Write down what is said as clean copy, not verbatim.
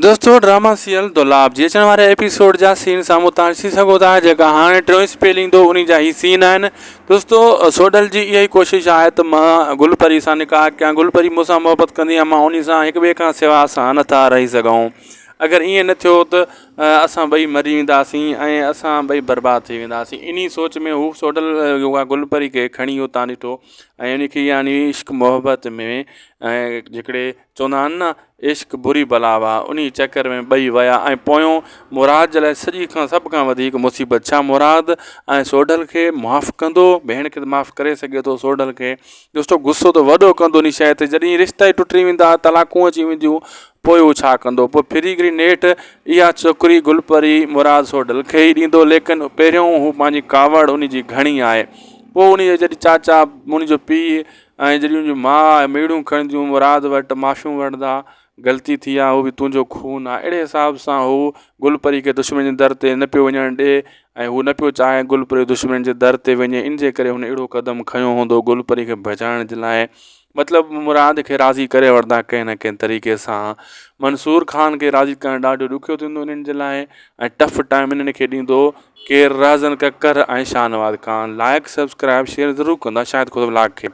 دوستو drama serial دولاب جي اچڻ واري ايپيسوڊ جا سين سامهون تان ڏسي سگهو ٿا جيڪا هاڻي ٽيون اسپيل ايندو انهي جا هي سين آهن دوستو سوڍل جي اها ئي ڪوشش آهي ته مان گل پري سان نڪاح ڪيان گل پري مون سان محبت ڪندي ۽ مان انهي سان هڪ ٻئي کان سوا اسان نٿا رهي سگهون اگر ائين نه ٿيو ته اسان ٻئي مري وينداسين ۽ اسان ٻئي برباد ٿي وينداسين انهي سوچ ۾ هو سوڍل گل پري کي کڻي اتان ڏٺو ۽ انهي کي يعني عشق محبت ۾ ۽ جيڪڏهن چوندا آهن نه عشق بري بلا وا انهي چڪر ۾ ٻئي ويا ۽ پويون مراد جي لاء سڄي کان سڀ کان وڌيڪ مصيبت ڇا مراد ۽ سوڍل کي معاف ڪندو ڀيڻ کي ته معاف ڪري سگهي ٿو سوڍل کي دوستو غصو ته وڏو ڪندو انهي شيء تي جڏهن رشتا ئي ٽٽي ويندا طلاقون اچي وينديون پوء هو ڇا ڪندو پوء ڦري گهري نيٺ اها ڇوڪري گل پري مراد سوڍل کي ئي ڏيندو ليڪن پهريون هو پنهنجي ڪاوڙ انهي جي گهڻي آهي پوء انهي جي جڏهن چاچا انهي جو پيء ۽ جڏهن ان جون ماء ميڙون کڻنديون مراد وٽ معافيون وٺندا غلطي ٿي آ هو به تنهنجو خون آ اهڙي حساب سان هو گل پري کي دشمن جي در تي نه پيو وڃڻ ڏي ۽ هو نه پيو چاهي گل پري دشمن جي در تي وڃي ان جي ڪري هن اهڙو قدم کنيو هوندو گل پري کي بچائڻ جي لاء مطلب مراد کي راضي ڪري وٺندا ڪنهن نه ڪنهن طريقي سان منصور خان کي راضي ڪرڻ ڏاڍو ڏکيو ٿيندو انهن جي لاء ۽ ٽف ٽائم انهن کي ڏيندو ڪير Rahzan Kakar ۽ Shahnawaz Khan like subscribe share ضرور ڪندا شاهد کوسو ولاگ کي.